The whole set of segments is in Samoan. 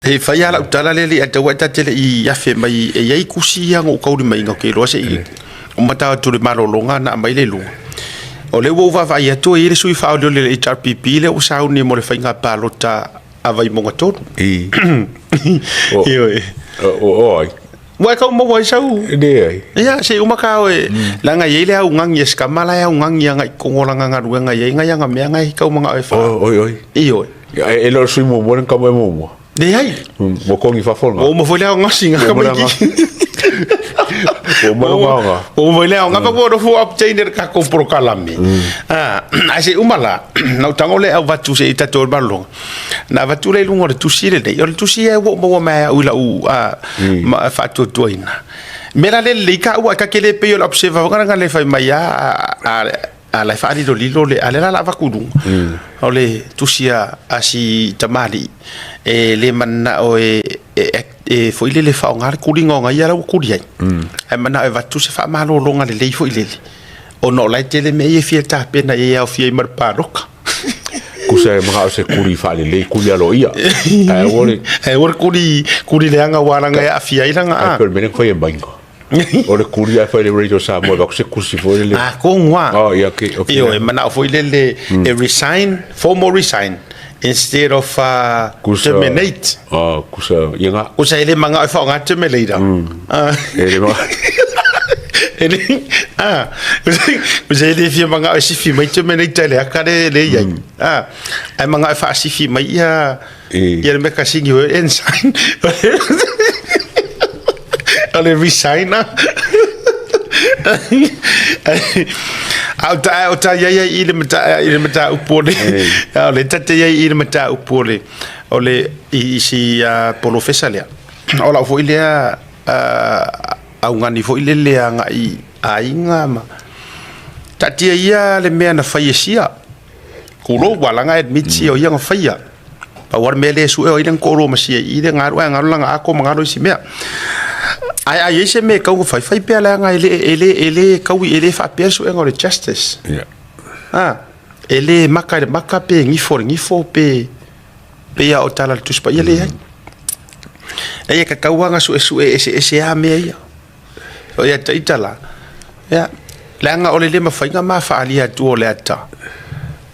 E fai lava lau tala lea e taua ta te le i afe mai e i ai tusi ia na ou taulimaina ou te iloa se i uma ta o atu i le malologa ona aumai lea i luga. O lea ua ou vaavaai atu e i ai le sui faaolioli a le HRPP lea ua sauni mo le faiga palota a Vaimauga 3. Ioe. O ai? Ua e tau maua ai sau? Leai. Ia, se i uma ta o e, leaga e i ai le augani a si tama la e augani agai i totonu o lana galuega e i ai nai ana mea na e tau manao e fa. Oi, oi. Ioe. E le o le sui muamua lea na tau mai muamua. Leai. Ua togi fafo lena. Ua uma foi le aogasi na tamaiti. Ua uma le aoga. Ua uma foi le aoga. Ua nofo update le tatou polokalame. Ae se i uma la, na ou tago lea avatu se i tatou malologa. Na avatu lea i luga o le tusi lenei. O le tusi ia ua ou maua mai au i lau faatuatuaina. Mea la le lelei ka ua ta te le pei o le observer foi lea fai mai a A la e faalilolilo le, a lea la o le a avatu i luga. O le tusi a si tamalii, e le mananao e foi lele e faaaoga le kuliga o ia la ua kuli ai. Ae manao e avatu se faamalologa lelei foi lele, ona o la e tele mea ia e fia tapena i ai e aofia ai ma le palota. Tusa e manao se kuli faalelei, kuli aloaia. Ae aua le... Ae aua le kuli, kuli leaga aua leaga e aafia ai lana... Ae pei o le mea lea na fai e Maiga. O le kuli ae fai le Radio Samoa e avatu se kusi foi lele. Atonu lava. Oh, ia, okay, okay. Ioe, manao foi lele e resign, formal resign instead of Kusa, terminate. Oh, kusa, ia nga. Kusa e le manao e faaaoga terminator. E le manao. E le, ah, kusa e le fia manao e sifi mai terminator i le aka le, le i ai. Ah, ae manao e faasifi mai ia Ia le mea kasini o ensign. O le resign. A o ta o ta ia i le mata i le mata upu o le o le tate ia i le mata upu o le o le i si polofesa lea. O lau foi lea augani foi lele agai aiga ma taatia ia le mea na fai e sia. Tulou ua laga admit sia o ia na faia. Pau lava le mea lea e sue o ai lea na toalua ma sia i i lea na alu ae na alu lana ato ma galo isi mea. Ae a i ai se mea e tatau ona fai, fai pea leaga e le, e le, e le taui, e le faapea le suega o le justice. Yeah. Ah, e le maka i le maka pe gifo i le gifo pe pei lava o tala a le Tusi Paia leai. Leai e tatau lava ona suesue eseese lava mea ia. O ia ita la, ia, leaga o le le mafai ona ma faaalia atu o le ata,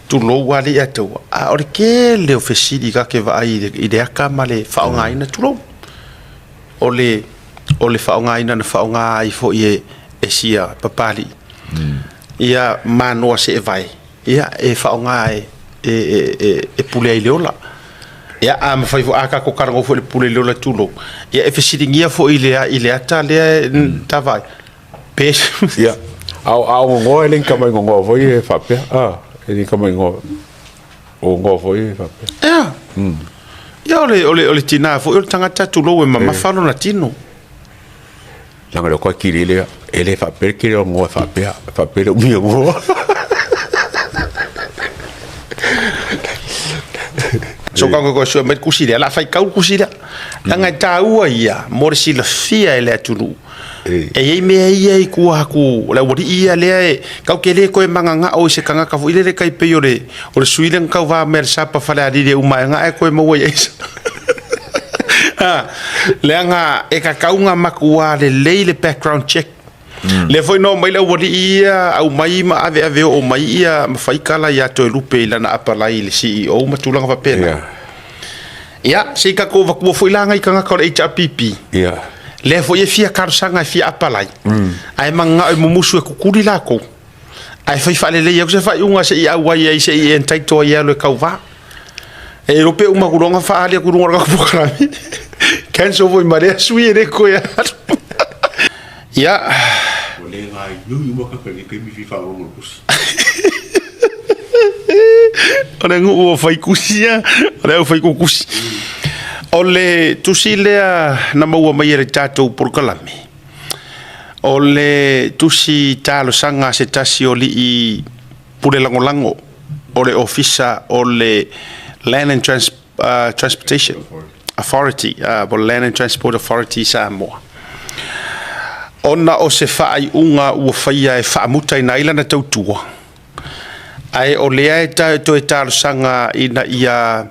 tulou lava le ia taua, a o le tele o fesili ta te vaai i le ata ma le faaaogaina, tulou. O le, o le faaaogaina na faaaoga ai foi e, e sia Papalii, ia manoa seevae, ia, e faaaoga e, e, e, e pule ai i le ola. Ia, a mafai foi, a tatou talanoa foi i le pule i le ola, tulou, ia e fesiligia foi i le, i le ata lea e ta vaai, pe... Ia, a o, a o gogoa e le ni tama gogoa foi e faapea, a, e le ni tama gogoa, o gogoa foi e faapea. Ia, ia o le, o le, o le tinā foi o le tagata, tulou, e mamafa lona tino. Leaga le koe kili lea, e le faapea le kili o ngoa e faapea, e faapea le umi o ngoa. So ka koe sue mai le kusi lea, la fai kau le kusi lea. Leaga e tāua ia mo le silafia e le atunuu. E i ai mea ia i tua atu, le aualii ia lea e kau te le toe magagao i se tagata foi lele tai pei o le, o le sui lea na tauva mai e le Sapa Falealili e uma ea ae toe maua i ai. Leaga e tatau ona matua lelei le background check. Lea foi na omai le aualii ia aumai ma aveave oo mai ia ma fai tala ia Toelupe i lana apalai i le CEO ma tulaga faapena. Ia, se i tatou avatua foi la nai tagata o le HRPP. Lea foi e fia talosaga e fia apalai, ae mananao e mumusu e tutuli latou. Ae fai faalelei atu se faaiuga se i auai ai se i entitle ai e alu e tauva. E iloa pe uma atu loa ona faaali atu i luga o le tatou polokalame. Cancel foi ma lea sui e le toe alu. Ia. Ua le gaoioi uma kaka i lenei taimi fia faalogologo i le tusi. O le nuu o faikusi ia, o le aufaikukusi. O le tusi lea na maua mai e le tatou polokalame, o le tusi talosaga a se tasi o alii pule lagolago o le Ofisa o le Land and Trans, Transportation Authority, po o le Land and Transport Authority i Samoa, ona o se faaiuga ua faia e faamutaina ai lana tautua, ae o lea e toe talosaga ina ia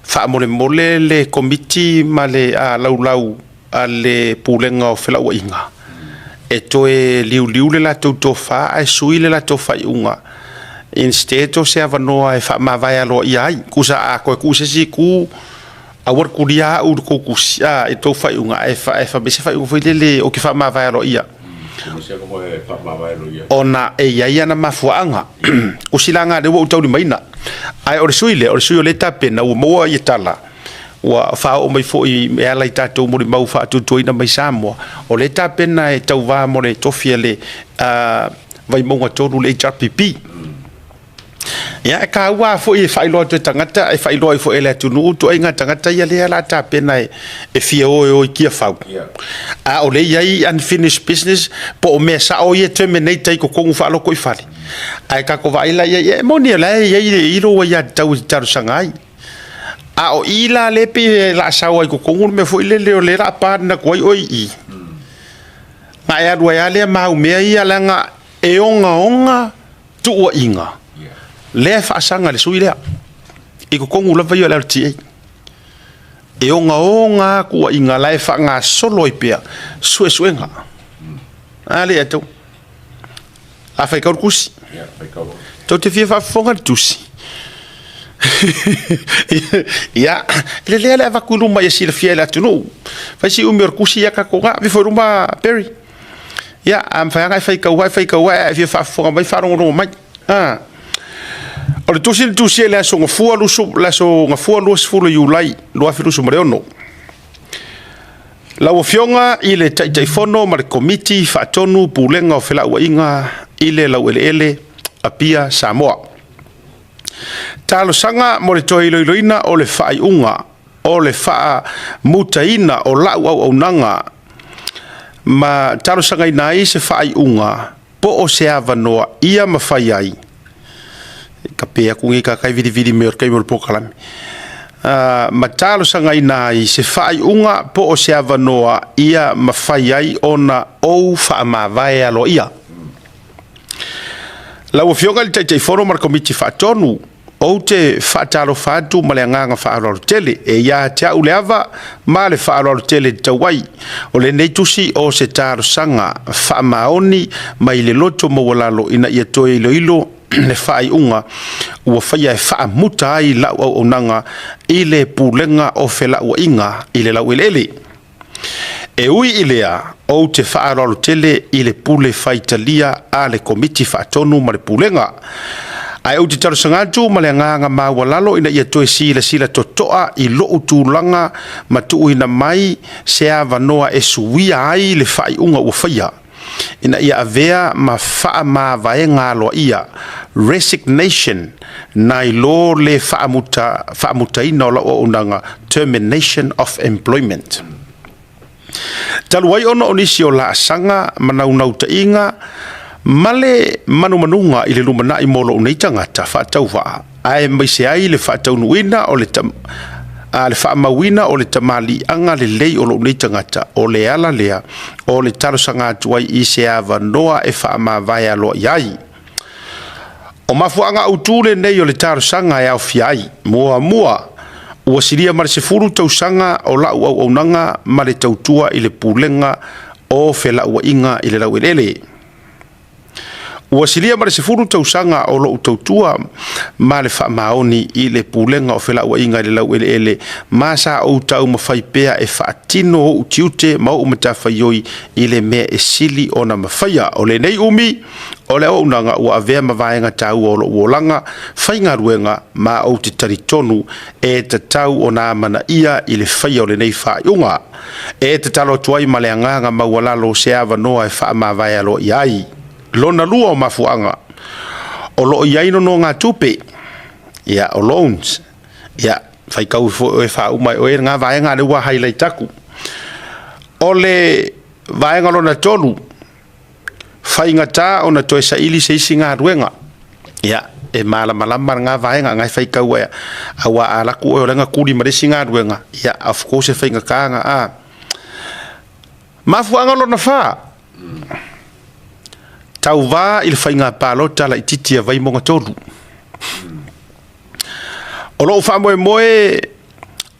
Faamolemole le Komiti ma le laulau a le Pulega o Felauaiga e toe liuliu le latou tofa ae sui le latou faaiuga instead o se avanoa e faamavae aloaia ai. Tusa a toe tuu i se isi itu, aua le tulia au i le tou tusi, a, i le tou faaiuga, ae fai mai se faaiuga foi lele ou te faamavae aloaia. Ona e i ai ana mafuaaga. Tusi la lena lea ua ou taulimaina. Ae o le sui lea, o le sui o lea e tapena, ua maua ia tala, ua faaoo mai foi e ala i tatou molimau faatuatuaina mai Samoa, o lea e tapena e tauva mo le tofi a le Vaimauga 3 le HRPP. Ia, e taua lava foi e faailoa atu e tagata, e faailoa ai foi e le atunuu ituaiga tagata ia lea o le a tapena e fia o e o i Tiafau, a o lea e i ai unfinished business po o mea sao ia e terminate ai i totonu faalotoifale. Ae tatou vaai la i ai, e moni o la e i ai lou aiatatau e te talosaga ai. A o i la lea e pei o le a sao ai i totonu le mea foi lele o lea o le a pardon atu ai oe i i, ona e alu ai lava lea ma au mea ia leaga e ogaoga tuuaiga lea e faasaga i le sui lea i totonu lava ia o le LTA. E ogaoga lava tuuaiga la e faagasolo ai pea suesuega. A lea e tau a faitau le tusi. Tou te fia faafofoga le tusi. Ia, e lelei lava le avatu i luma ia silafia e le atunuu. Fai si umi o le tusi ia tatou na, aveifo i luma Barry. Ia, a mafai lava ona e faitau lava, e faitau lava, a e fia faafofoga mai, faalogologo mai. O le tusi na tusia i le aso Gafua, le aso Gafua 20 Iulai 2026. Lau Afioga i le Taitaifono ma le Komiti Faatonu Pulega o Felauaiga i le Laueleele, Apia, Samoa. Talosaga mo le toe iloiloina o le faaiuga o le faamutaina o lau auaunaga ma talosagaina ai se faaiuga po o se avanoa ia mafai ai tape atu nei tagata e vilivili mai o le taimi o le polokalame ma talosagaina ai se faaiuga po o se avanoa ia mafai ai ona ou faamavae aloaia. Lau Afioga i le Taitaifono ma le Komiti Faatonu, Ou te faatalofa atu ma le agaga faaaloalo tele, e ia te au le ava ma le faaaloalo tele e tatau ai. O lenei tusi o se talosaga faamaoni mai le loto maualalo ina ia toe iloilo le faaiuga ua faia e faamuta ai lau auaunaga i le Pulega o Felauaiga i le Laueleele. E ui i lea, ou te faaaloalo tele i le pule faitalia a le Komiti Faatonu ma le Pulega. Ae ou te talosaga atu ma le agaga maualalo ina ia toe silasila totoa i lou tulaga ma tuuina mai se avanoa e suia ai le faaiuga ua faia ina ia avea ma faamavaega aloaia, resignation, nai lo le faamutaina o lau auaunaga, termination of employment. Talu ai ona o nisi o laasaga ma naunautaiga ma le manumanuga i le lumanai mo lou nei tagata faatauvaa, aemaise ai le faataunuuina o le a le faamauina o le tamaliiaga lelei o lou nei tagata, o le ala lea o le talosaga atu ai i se avanoa e faamavae aloaia ai. O mafuaaga autu lenei o le talosaga e aofia ai, muamua, ua silia ma le 10 tausaga o lau auaunaga ma le tautua i le Pulega o Felauaiga i le Laueleele. Ua silia ma le 10 tausaga o lou tautua ma le faamaoni i le Pulega o Felauaiga i le Laueleele ma sa ou taumafai pea e faatino ou tiute ma ou matafaioi i le mea e sili ona mafaia. O lenei umi o le auaunaga ua avea ma vaega taua o lou olaga faigaluega ma ou te talitonu e tatau ona amanaia i le faia o lenei faaiuga. E tatalo atu ai ma le agaga maualalo se avanoa e faamavae aloaia ai. Lona lua o mafuaaga, o lo o i ai nonogatupe, ia, o loans, ia, faitau foi oe faauma e oe lena vaega lea ua highlight atu. O le vaega lona tolu, faigata ona toe saili se isi galuega. Ia, e malamalama lena vaega, na e faitau ai, aua a alu atu oe o la e na tuli ma le isi galuega, ia, of course e faigata na, a. Mafuaaga lona fa, tauva i le faiga palota laitiiti a Vaimauga 3. O lou faamoemoe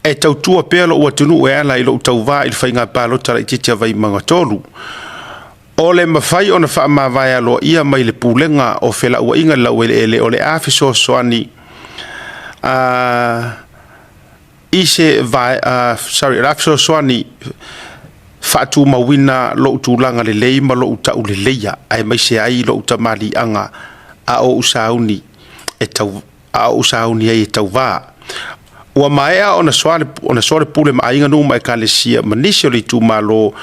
E tautua pea lo'u atunuu e ala i lo'u tauvā i le faiga palota laitiiti a Vaimauga 3. O le mafai ona faamavae aloaia mai le Pulega o Felauaiga i le Laueleele o le a fesoasoani i se sorry, o le a fesoasoani faatumauina lo'u tulaga lelei ma lo'u tauleleia aemaise ai lo'u tamaliiaga a o ou sauni e tau a o ou sauni ai e tauvā. Ua maea ona soa le pule ma aiga, nuu ma ekalesia ma nisi o le itumalo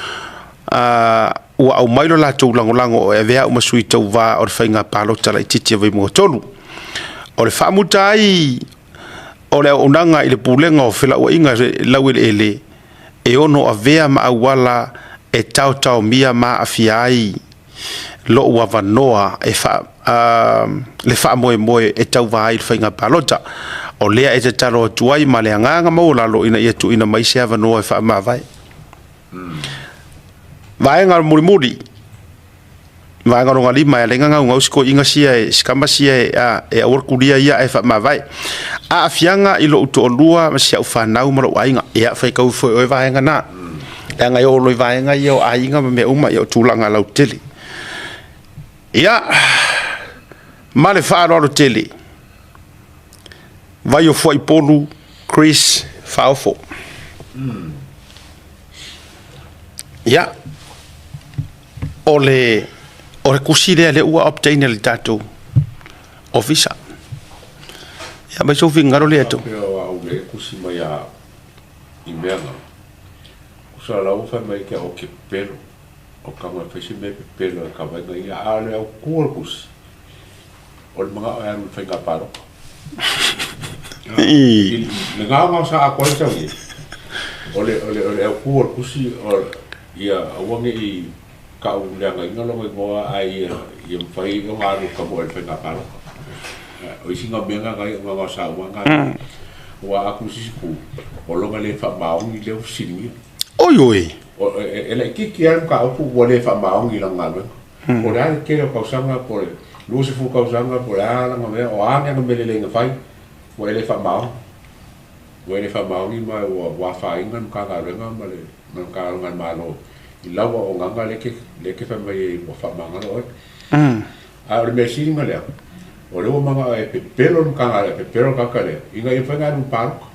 ua aumai lo latou lagolago e avea au ma sui tauvā o le faiga palota laitiiti a Vaimauga 3. O le faamuta ai o le auaunaga i le Pulega o Felauaiga i le Laueleele e ono avea ma auala e taotaomia ma aafia ai lo'u avanoa e le faamoemoe e tauva ai i le faiga palota. O lea e tatalo atu ai ma le agaga maualalo ina ia tuuina mai se avanoa e faamavae. Vaega mulimuli, vaega lona lima e ala ai ona gaugau si toeaina sia e si tama sia e, a, e aua le kulia ia ae faamavae. Aafiaga i lo'u toalua ma si a'u fanau ma lo'u aiga. Ia, faitau ifo e oe vaega na. Leaga e oo loa i vaega ia o aiga ma mea uma, ia o tulaga lautele. Ia, ma le faaaloalo tele, Vaiofuaipolu Chris Faaofo. Ia, o le tusi lea lea ua obtain e le tatou ofisa. Ia, aumai sou finagalo lea e Faapea o au lea e tusi mai a i mea na. Tusa la ua fai mai ke o ke pepelo. O ka mai fai se mea pepelo e kava ai ia a o le autu o le tusi. O le manao e alu i le faiga palota. I le gaogao sa atoa ai sau nei, o le o le o le autu o le tusi o ia aua ne i tauleagaina lona igoa ae ia ia mafai ona alu e tamoe i le faiga palota. O isi na mea na na o gaogao sa uma na. Aua a tusi isi itu, o lona le faamaoni lea ua fesiligia. Oi oi. E laitiiti lava le mataupu ua le faamaoni i lana galuega. Po o le a le tele o tausaga, po o le 20 tausaga, po o le a lana mea, o a ni ana mea lelei na fai, ua e le faamaoni. Ua e le faamaoni ma ua afaina le Matagaluega ma le Matagaluega a le Malo i lau auaunaga lea e te fai mai ai ua faamagalo oe. A o le mea sili na lea, o lea ua manao e pepelo le Matagaluega, e pepelo le tagata lea, ina ia mafai ona alu i le palota.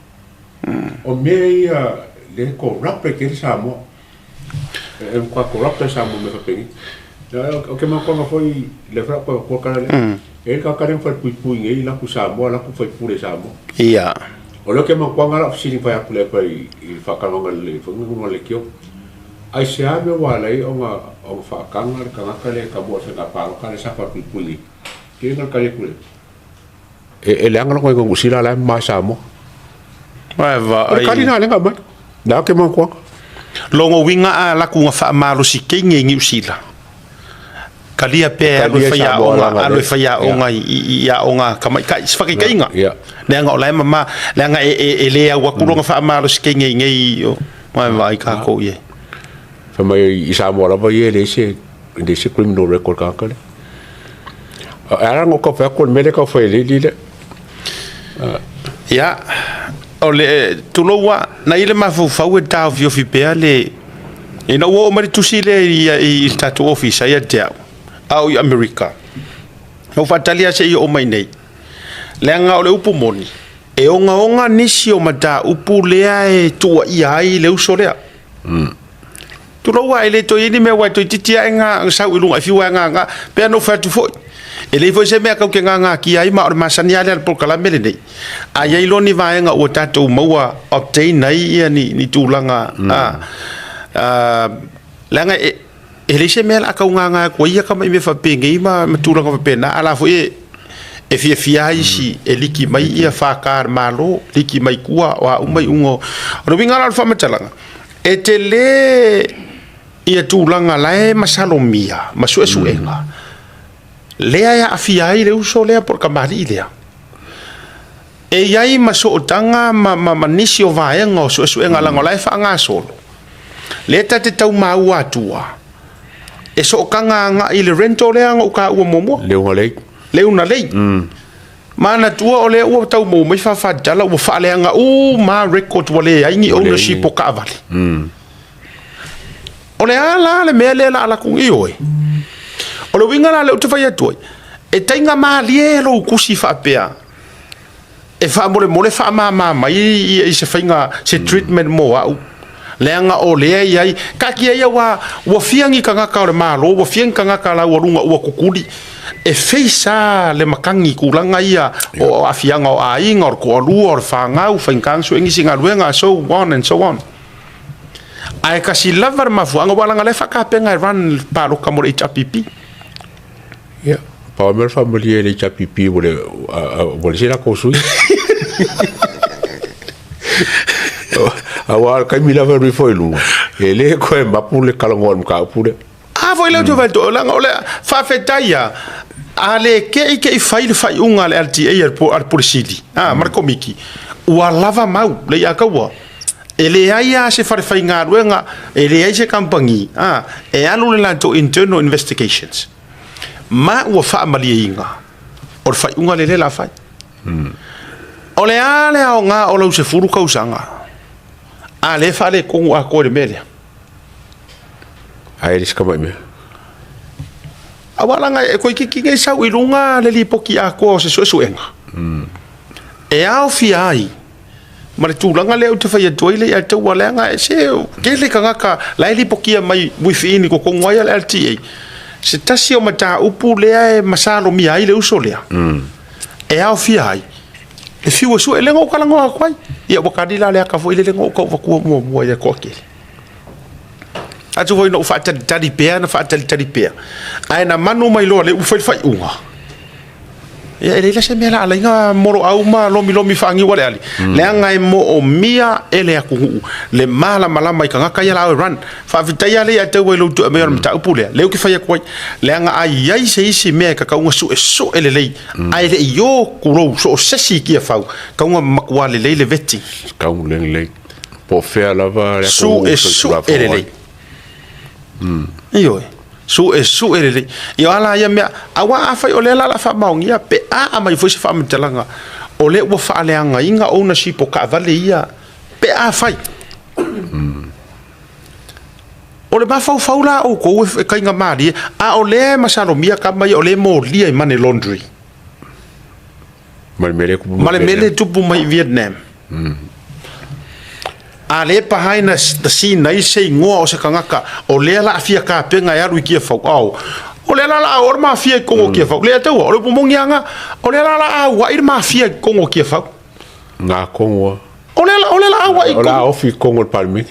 O mea ia lea e corrupt ai tele Samoa. E matua corrupt ai Samoa i mea faapenei. Ou te manatua foi lea foi o le a ou toe avatua le tala lea. E i ai le tagata lea na falepuipui nei alu atu i Samoa, alu atu faipule i Samoa. Ia. O lea ou te manatua na o lau fesili na fai atu i le faatalanoaga lelei foi na luga o le leitio. Aisea mea ua ala ai ona faataga le tagata lea e tamoe i le faiga palota lea sa falepuipui nei? Kei na tali atu lea. E leaga lona igoa Niu Sila la e mama i Samoa. Vae vaai. O le tali lena lea na aumai. Lea ou te manatua. Lona uiga a laku na faamalosi teine i Niu Sila, talia pea e alu e faiaoga, alu e faiaoga i aoga tamaitai, se faataitaiga. Leaga o la e mama, leaga e le au atu lona faamalosi teine i nei, vae vaai tatou i ai. Fai mai i Samoa lava ia e leai se e leai se criminal record tagata lea. E ala ona ou tau fai atu o le mea lea e tau fai e le alii lea. Ia, o le, tulou lava, na i ai le mafaufau e taofiofi pea le, ina ua oo mai le tusi lea i le tatou ofisa ia te au, a o i Amerika, na ou faatali lava seia oo mai i inei, leaga o le upu moni, e ogaoga nisi o mataupu lea e tuuaia ai le uso lea. Tulou lava, e le toe i ai ni mea aua e toeitiiti lava e ga, sau i luga e fiu lava e gaga. E pei ona ou fai atu foi, e leai foi se mea tatou te gagatia ai, ma o le masani lava lea o le polokalame lenei. A i ai loa ni vaega ua tatou maua obtain ai ia ni, ni tulaga, leaga e, e leai se mea o le a tau gaga atu ai ia tamai mea faapenei ma tulaga faapena, a o la foi e, e fiafia lava isi e liki mai ia FK a le Malo, liki mai tua, o a uma iuga. O le uiga la o le faamatalaga, E tele ia tulaga la e masalomia ma suesuega lea e aafia ai le uso lea po o le tamalii lea. E i ai ma sootaga ma nisi o vaega o suesuega leaga o la e faagasolo, lea ta te tau maua atua e sootaga agai i le rental lea na ou taua muamua. Le unalei. Le unalei. Manatua o lea ua tau maua mai faafatala ua faaleaga uma lava records ua leai ni ownership o taavale. O le a la le mea lea o le a alu atu ioe. O le uiga la lea ou te fai atu ai, e taigamalie lou tusi faapea e faamolemole faamama mai i se faiga, se treatment mo au, leaga o lea e i ai, taatia ia ua fia ni tagata o le Malo, ua fia ni tagata laualuga ua tutuli, e face lava le matagi i tulaga ia o aafiaga o aiga, o le toalua, o le fanau, faigata ona sue nisi galuega, so on and so on. Ae tasi lava le mafuaaga, aua leaga o la e faatapena e run le palota mo le HRPP. Ia, pau lava mea o le faamalie i le HRPP ua le ua leai se latou sui. Aua o le taimi lava e alu ifo i luga, e le toe mapu le talanoa i le mataupu lea. A foi lea ou te vaai atu, leaga o le faafetai lava, a le te i te i fai le faaiuga a le LTA a le Pule Sili a, ma le Komiti, ua lava mau le ia taua. E leai lava se falefaigaluega, e leai se kamupani a, e alu le latou internal investigations ma ua faamalieina o le faaiuga lea o le a fai. O le a le aoga o lau 10 tausaga a lea e faaletonu atoa i le mea lea? Ae le si tamai mea. Aua leaga e toeitiiti nei sau i luga le lipoti atoa o se suesuega e aofia ai ma le tulaga lea ou te fai atu ai le ia te ua leaga e se tele tagata la e lipotia mai within i totonu ai a le LTA se tasi o mataupu lea e masalomia ai le uso lea e aofia ai le fiu e sue lea na ou talanoa atu ai. Ia ua tali la le ata foi lele na ou tau avatua muamua ia toatele. Atu foi na ou faatalitali pea na faatalitali pea ae na manu mai loa lea ua fai le faaiuga. Ia e leai la se mea la ala ai ona moloau ma lomilomi faaniu aleale, leaga e moomia e le atunuu le malamalama i tagata ia la e run. Faafetai lava lea ia te au i lou toe aumaia o le mataupu lea, lea ou te fai atu ai, leaga a i ai se isi mea e tatau ona suesue lelei, ae le i o tulou so o se isi i Tiafau, tatau ona matua lelei le vetting. Tatau ona lelei. Po o fea lava le atunuu Suesue lelei. Ioe. Suesue lelei. Ia o a la ia mea, aua afai o lea la o le a faamaonia, pe a aumai foi se faamatalaga, o lea ua faaleagaina ownership o taavale ia, pe afai. O le mafaufau la a outou e taigamalie, a o lea e masalomia tama ia o lea e molia i money laundry. Ma le mea lea e tupu mai. Ma le mea lea e tupu mai i Vietnam. A lea behind the scene ai se igoa o se tagata o lea la a fia tapena e alu i Tiafau. Ao, o lea la la a o le mafia i totonu o Tiafau. Lea taua, o le upu moni lava lena. O lea la la a auai le mafia i totonu o Tiafau. Ngā kongoa. O lea la, o lea la a auai i O le a ofi i totonu o le Palemene.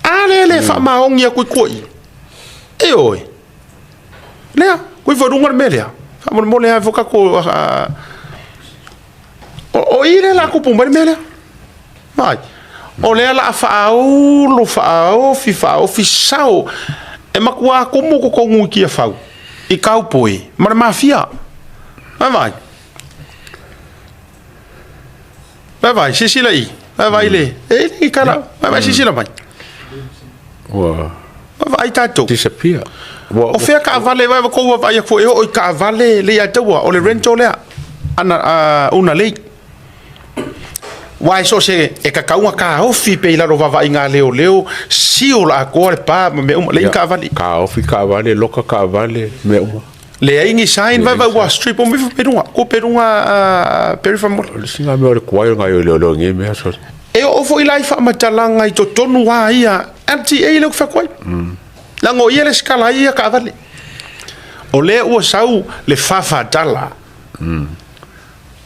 A lea le faamaoni atu i tua i. Ioe. Lea, koe ifo i luga le mea lea. Faamolemole lava ifo tatou o i lea la tupu mai le mea lea. Vai. O lea la a faaulu, faaofi, faaofi sao. E matua tumu totonu i Tiafau, i Kaupoi, ma le mafia. Vai vai. Vai vai, silasila i. Vai vai le. E i kala. Vai vai silasila mai. Ua. Vai vai tatou. Disappear. Ua, o fea taavale vai kou vaavaai atu e oo i taavale le ia taua o le rental lea ana una lei. Aua e so o se e tatau ona taofi pea i lalo o vaavaaiga a leoleo seal atoa le pa ma mea uma leai ni taavale. Taofi taavale, loka taavale, mea uma. Leai ni sign, vai vai ua strip uma ifo peluga, ko peluga a Perry Famola. O le isi mea o le tuai o nai o leoleo i nei mea. E oo foi la i faamatalaga i totonu lava ia LTA lea ou te fai atu ai. Leaga o ia le sikala ai ia taavale. O lea ua sau le fafatala.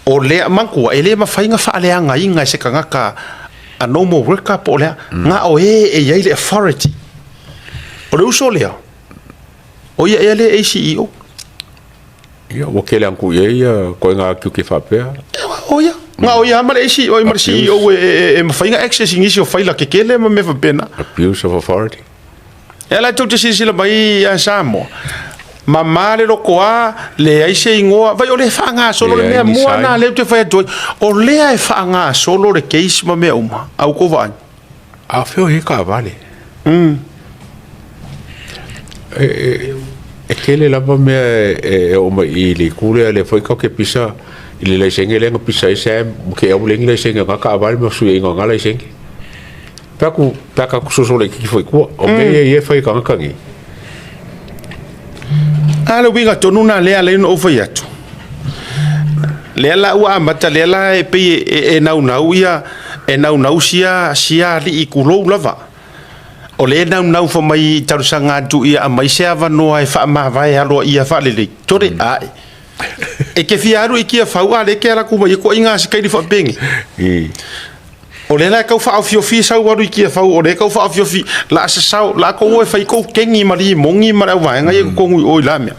O lea, manatua, e le mafai ona faaleagaina e se tagata a normal worker po o le a, na o e e i ai le authority. O le uso lea, O ia ea lea ACEO? Ia, ua tele atu i ai ia ituaiga tiute faapea. O ia. Na o ia ma le ACEO ma le CEO e mafai ona access i nisi o faila tetele ma mea faapena. Abuse of authority. E ala tou te silasila mai ia Samoa, mama le lotoa, leai se igoa, vai o lea e faagasolo le mea mua lena lea ou te fai atu ai, o lea e faagasolo le case ma mea uma, a ua tou vaai? A o fea o i ai taavale? E tele lava mea e oo mai i le itu lea, lea foi tatou te pisa I le laisene lea na pisa ai Sam, ua tea ua leai ni laisene o na taavale ma fesuiaiga o na laisene. Pe aku, pe a tatou soso laitiiti foi i tua, o mea ia ia e fai e tagata nei. A le uiga tonu lena lea e ala ai ona ou fai atu, lea la ua amata, lea la e pei e naunau ia, e naunau sia sia alii tulou lava. O lea e naunau fai mai i talosaga atu ia aumai se avanoa e faamavae aloaia faalelei, tole ae. E te fia alu i Tiafau a o lea e te alu atu ma ia ituaiga asikaili faapenei. O lea la e tau faaofiofi sau alu i Tiafau, o lea e tau faaofiofi, la a sasao, la a tou o e fai tou keni ma limoni ma le auvaega ia i totonu i o i la mea.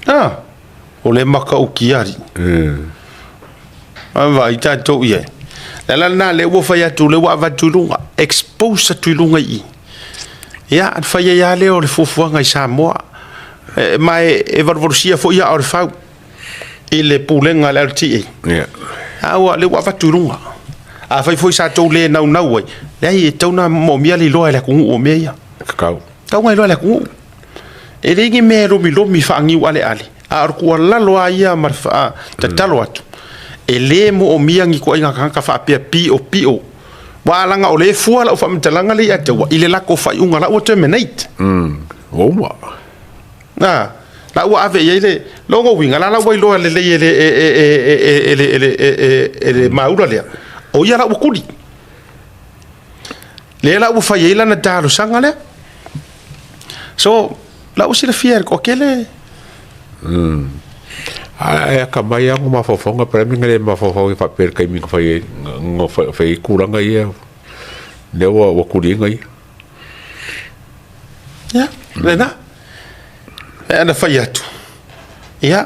A, o le matautia alii. A vaai tatou i ai. O le ala lena lea ua fai atu, lea ua avatu i luga, expose atu i luga i i. Ia, ona fai ai lava lea o le fuafuaga i Samoa. Ma e valuvalusia foi aa o le fau i le pulega a le LTA. Yeah. A ua, lea ua avatu i luga. Afai foi sa tou le naunau ai, leai, e tatau ona moomia le iloa e le atunuu o mea ia. Tatau. Tatau ona iloa e le atunuu. E leai ni mea e lomilomi faaniualeale, a o le tuualalo lava ia ma le tatalo atu, e le moomia ni ituaiga tagata faapea piopio, aua leaga o lea e fua lau faamatalaga lea ia te au i le latou faaiuga la ua terminate. Ua uma. A, la ua ave i ai le lona uiga, la la ua iloa lelei e le e le e le e le maula lea, o ia la ua tuli. Lea la ua fai ai lana talosaga lea. So, la ua silafia e le toatele. Ae atamai lava ona mafaufauga pe o le a le mea na le mafaufau ai faapea i le taimi na fai ai na fai ai tulaga ia lea ua tuliina ia. Ia, lena. E ana fai atu, ia,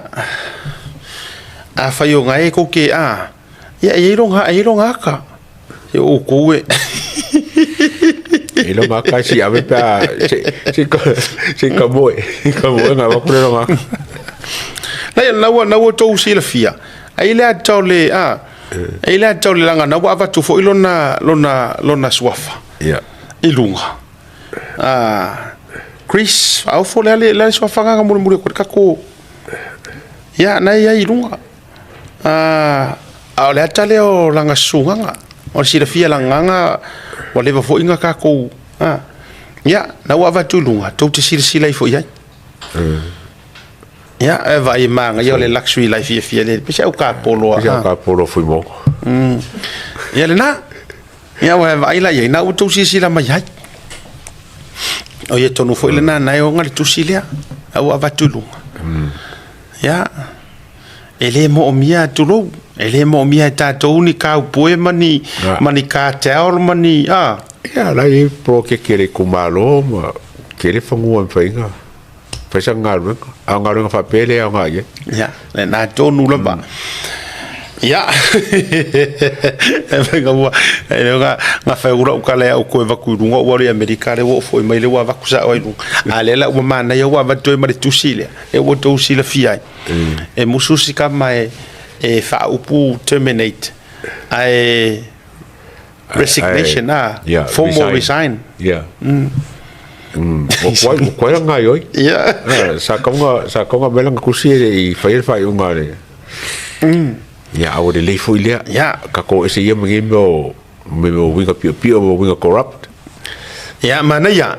afai o gae tou te, a, ia e i ai lona, e i ai lona ata. E outou e. E lona ata e si ave pe a, se, se, se ka moe, ka moe nga avatu le lona ata. Leai, na ua, na ua outou silafia, ai le ata o le, a, ai le ata o le laga na ua avatu foi lona, lona, lona suafa. Ia. I luga. A, Chris, Faaofo le a le, le a le suafa na na mulimuli atu ai le tatou, ia, na e i ai i luga. A o le ata lea o lana susugaga, o le silafia e lana ua leva foi ona tatou, a, ia, na ua avatu i luga, tou te silasila ifo i ai. Ia, e vaai e manaia o le luxury life fiafia lea, pei se au tapolo lava. Pei se au tapolo a Fuimaono. Ia lena, ia ua vaai la i ai, na ua tou silasila mai ai. O ia tonu foi lena na e ona le tusi lea, a ua avatu i luga. Ia, e le moomia, tulou, e le moomia e tatou ni cowboy ma ni, ma ni cartel ma ni, a. Ia, la e i ai poloketi a le itumalo ma tele fanua e mafai ona fai sana galuega. A o galuega faapea e le aoga i ai. Ia, lena tonu lava. Ia, e fai ka ua, e leo ka, nga fai ula ukala ia uko e vaku i lunga ua i Amerika le ua ofo i mai le ua vaku sa oi lunga. A le la ua manaia ua avatu ai ma le tusi lea, e ua tou silafia ai. E musu si kama e, e faaupu terminate, ae resignation, a, yeah, formal resign. Yeah. Ua kuai, ua kuai la gaoioi. Yeah. Ah, sa kaunga, sa kaunga mea lana tusi e le i faia le faaiuga a le. Ia, a ua lelei foi lea. Yeah. Tatou ese ia ma nei mea o, mea o uiga piopio ma uiga corrupt. Ia, manaia.